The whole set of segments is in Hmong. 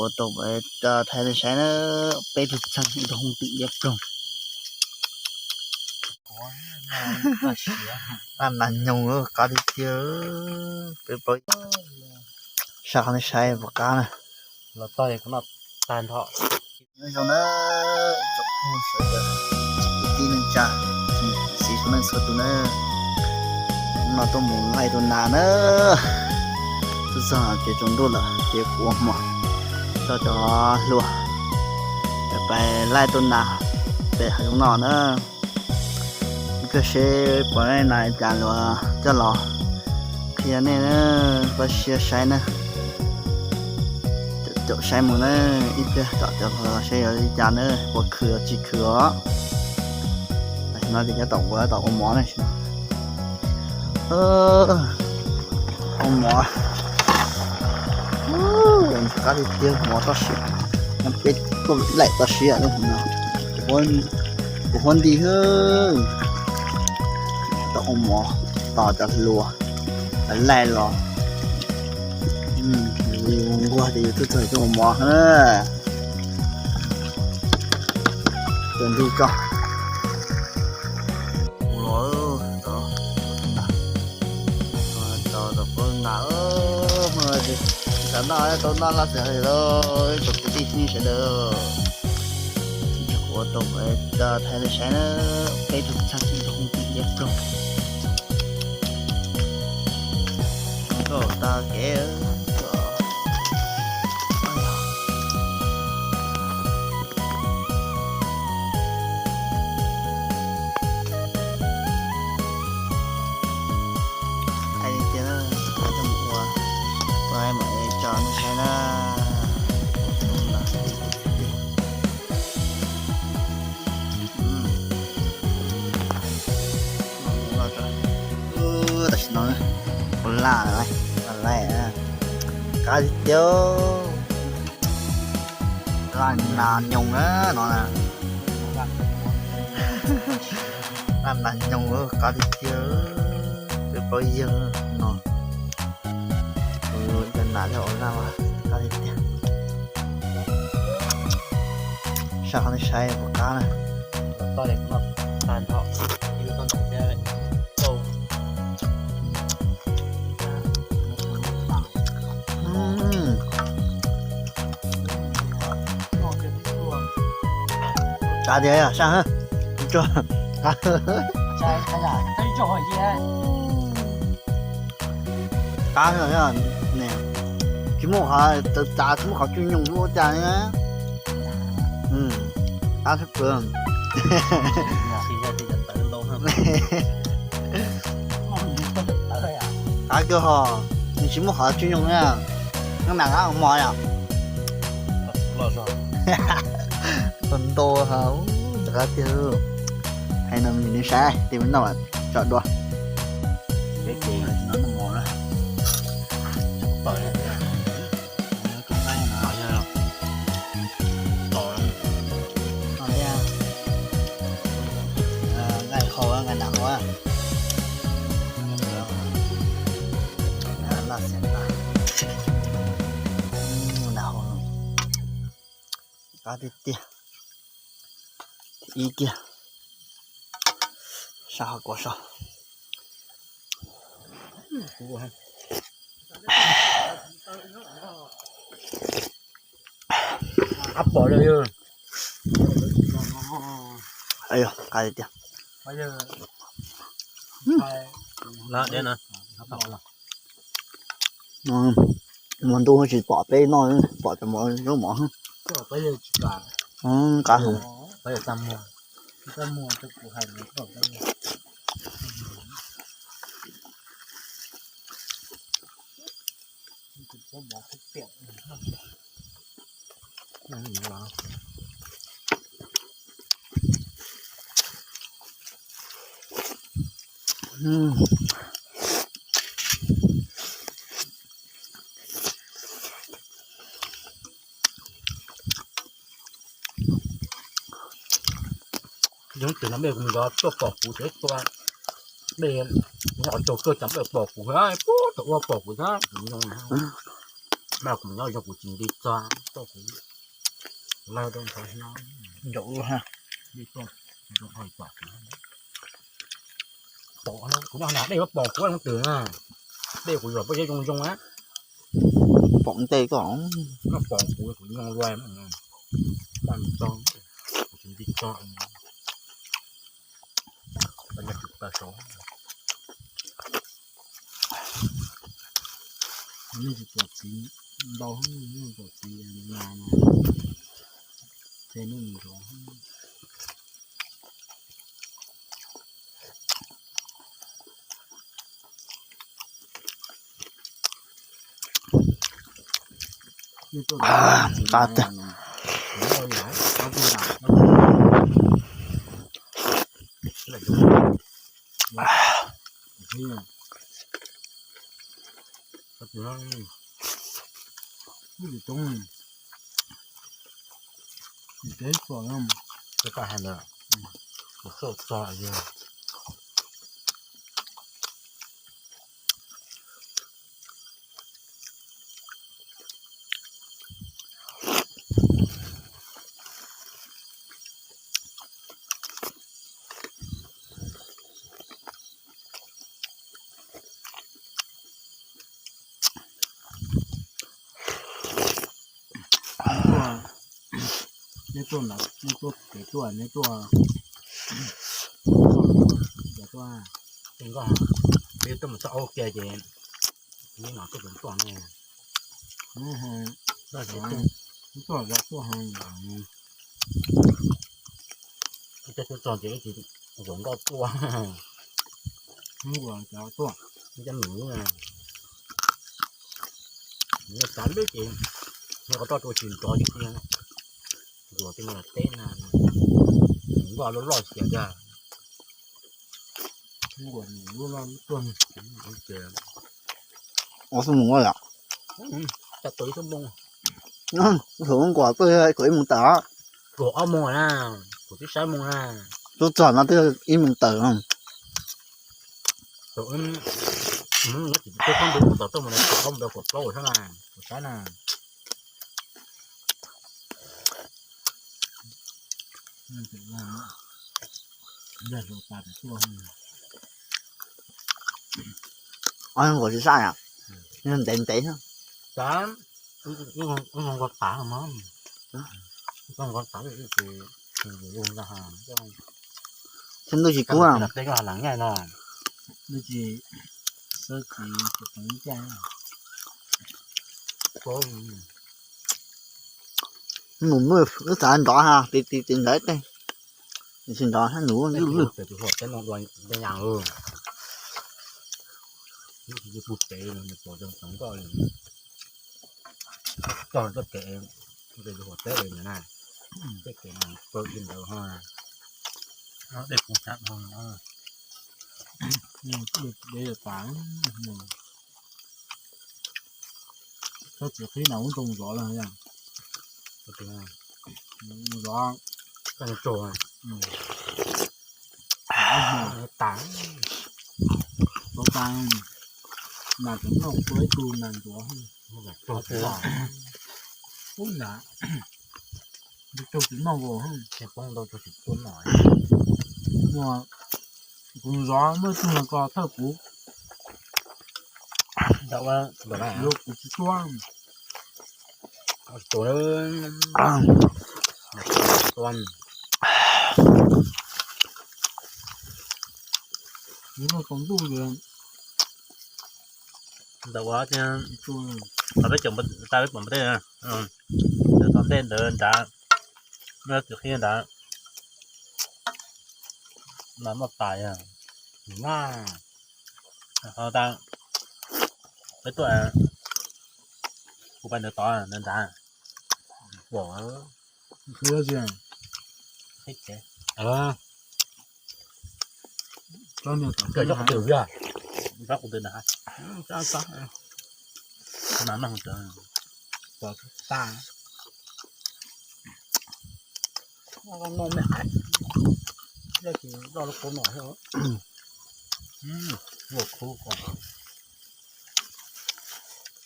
Ua tau thaij nej saib na, peb tug txheej ib tug hoob twm liab ploog. Naj nas nyoog qab tiag tiag, peb plaub sab qhov nej saib puas qab na. Los txog kuv noj tag nrho. Nyob zoo na, tsoom phooj ywg sawv daws, kwv tij neej tsa, txiv tsoom neej txhua tus na, hnub no tuaj mus laij tua nas na, tuaj txog ces tsaus ntuj lawm ces kuv ua hmo coj cov hluas pais laij tua nas pem hav zoov no na. Ib pliag seb puas laij nas cas luag coj los qhia nej na, pab siab saib na. Caum saib mus na, ib pliag tom cov hluas seb yuav li cas na, puas khwv los tsis khwv os. Tam sim no ces nyob tom ua, tom ua mov ne. Ua mov, qab tiag tiag, mov toj siab, peb tuaj laij toj siab no, kuv huab nti hwb. Tom ua mov, tos cov hluas laij los, nquag ces yus tuaj txog tuaj ua mov na. Tus nti ko los, tau tau noj, tau noj laj xeem lauj, ib tsoom kwv tij sawv daws. Ua tau thaij nej saib na, peb tug txheej ib tug hoob twm liab ploog. Tau tag kev. Hais li tias na, ua, ua mam tso nej saib na. Tam sim no ua laj, laj, qab tiag, laj nas nyoog na no na. Laj nas nyoog qab tiag tiag, peb plaub yawg no. Cov nas thiab ua laj mas qab tiag tiag. Saj qhov nej saib puas qab na. Qab tiag, saj, tsuag, qab, tsis muaj qhov txav, tsis muaj qhov cwj nyoog ua cas li na. Qab tshaj plaws. Qab kawg hos, nws tsis muaj qhov tsis nyoog na. Noj nas qab mos yom. Tau ntau ha, qab tiag. Hais no nws saib tej me noj tso dua. Nqaij hau nqaij nas hau. Laj xeem na, nas hau, qab tiag tiag. Ib kiag, saj hauv kuv soj. Qab pom li. Qab tiag tiag. Hmo ntuj tsis pom peb noj, pom cov mov zaub mov. Qab heev. Yog tus no mej kuv yog tuaj pom kuv tes tua, mej nyob qhov tsaus kawg cas mej pom kuv, puag thaum ub pom kuv thiab kuv nyob. Mas kuv nyob zoo kuv tsis nti txog, txog kuv lawv rau nrov nyob nraum ub ha. Nti txog zoo hais pom kuv, pom kuv nyob hauv dej, pom kuv leej twg na. Dej kuv yuav poj zeb zoo zoo na. Pom ntej koj, pom kuv kuv nyob luaj. Nti txog kuv tsis nti txog. Nej tsis pom txiv ntau, nej pom txiv mas no, ces nej mus zov. Qab tiag. Nej tuaj, nej tuaj pem tuaj, nej tuaj, tuaj, tuaj, tuaj, tuaj mus txog ua ke ces nej no tuaj pem tuaj ne. Tuaj, tuaj, tuaj, tuaj txog ces ib tsis zaum nkauj tuaj. Tuaj, tuaj, tuaj, nws xav lwb ces nws qhov roj rau tsis nrov tsis tiag. Luag tej no teb na, nkauj loj loj xia tiag. Ua xub mus yom. Tau ib tug nkuas tuaj kaum ib moos tawm. Kaum ob moos na, kaum twb saib moos na. Tuaj txog no twb ib moos tawm no. Kaum ob moos tawm tuaj mus kaum plaub kaum plaub sab na, kaum sab na. Ob nkuas tsis sab yom, ntev ntev. Ib nkuas tas, ib nkuas tas, thiab ntuj tsis kub. Ntuj tsis, sawv tsis, nus nws xav nrov ha, tis tis tis ntawd tej, tsis nrov hab nus lwj lwj. Txog txoj kev, tus huam teb na, tej kev pw li ntawd ho, dej kuv xav ho, dej tas, tsob txiv qhib no ub ntoo zov lawm, zov, tas, zov tas, mas tseem noj tua ib tug mas ntxuav, ub na, tsis noj, kuv zov muaj tug ko thawj kuv, kuv tsis tua. Kuv muaj kaus ntuj ntawd, tom peb cov, peb pom tej, tom ntej ntawd nrad, muaj cov qhib nrad, mas noj tas, ho tas, peb tuaj, kuv pais ntawd tod ntawd nrad, pom, qhib tsev, qhib tsev, qhib tsev, qhib tsev, mas noj tas, noj me qais, dej tsis loj loj kuv noj thiab, luaj khub ko.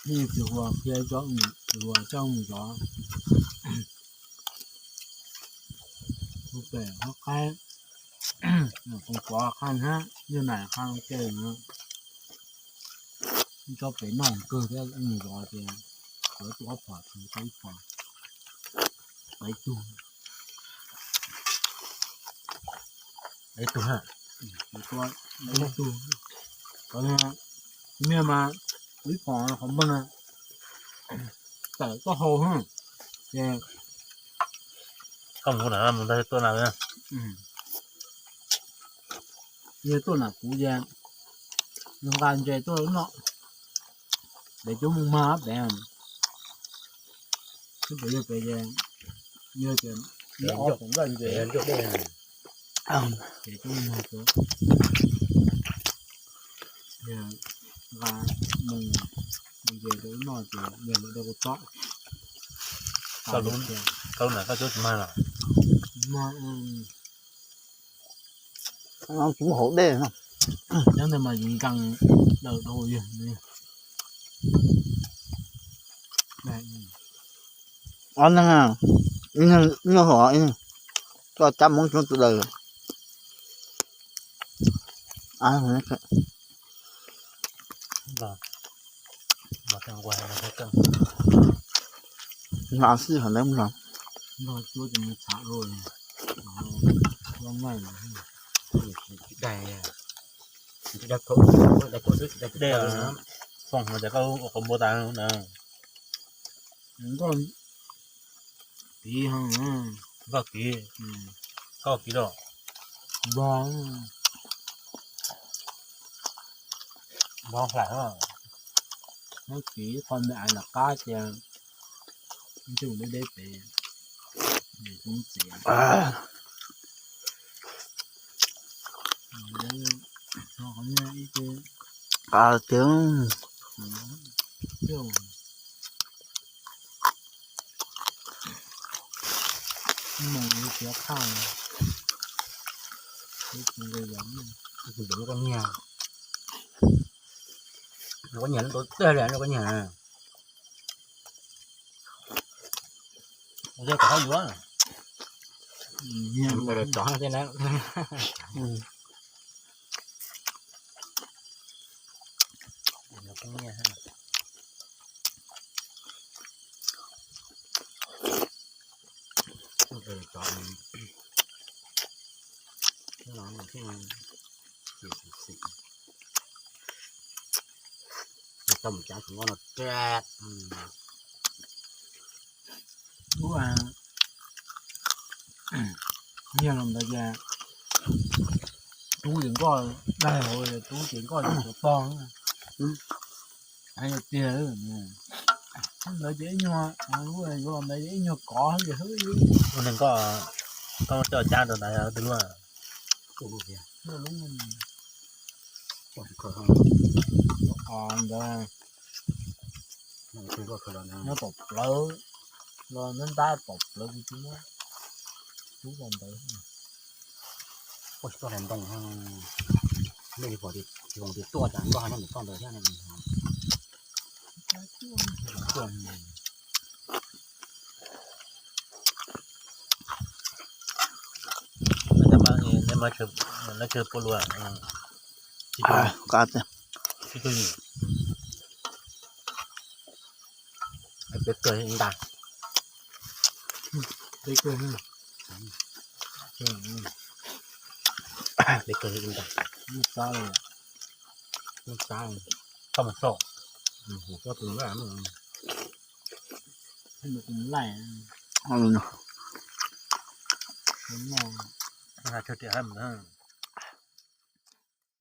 Tsis huas qhia cov, tsis huas coj mus zov. Hu pem qhov qaib, qhov pov qhaj hab, yog nam qhaj ke no. Tsob pem noj kawg thiab, mus zov ces kuv tuaj ob phom, tsis tau ib phom. Peb tug, peb tug, peb tug. Miaj mas ib phom qhov nploog na, tawm taub hau ces koj mus na, mus ntag tuaj na. Yog tuaj na kuv ces nqa ntses tuaj noj, pem cov mus mag pem, pem yog pem ces, yog ces ob pem ntses, pem cov mus mag, nqa mus ntses rau noj ces yog lawv rau kuv txob. Koj lub na koj cuab tsis mag los? Mag, tsis muaj hauv dej no. Nyob ntawd mas yus nkees daws rau yog. Ob neeg, ib neeg nyuaj hauv, ib neeg koj cab Hmoob tsuag tus daws. Xib hawm neb mus los. Dej, foom no ces koj ua qhov npua tas na. Kiv, koj kiv, koj kiv los. Npog, npog hlais, muab kiv qhov me ais nram qab ces ntsug deb deb pem, txiv. Qab tiag. Mus xiav thaj, koj nyiam, koj nyiam tau tag li koj nyiam. Ua kom hab yuav. Tov tej na. Tau mus cav tus nkauj no rau. Lub nyiag los ntawd ces rub ces nkoj daig hauv, rub ces nkoj yuav tshuav tog. Yog tiag, ntawd ces ib nyuag, lub yuav los ntawd ces ib nyuag kov ces hwb. Lub neeg koj, koj coj cab rau ntawd twg lub? Ntawd nyob tom plawv, los ntab ntab tom plawv kuv tsis muab rub los ntawd. Ua tsis tau daim ntoo, nej tsis pom tsis pom tus tuaj tas nkoj nyob ntawm koj ntawd thiab. Lawv tsawg puas lus? Tsis, peb kawg ntag. Peb kawg, peb kawg ntag. Koj mus sau, koj tus laj, tus laj, tus laj, tsawg tias hab mus na.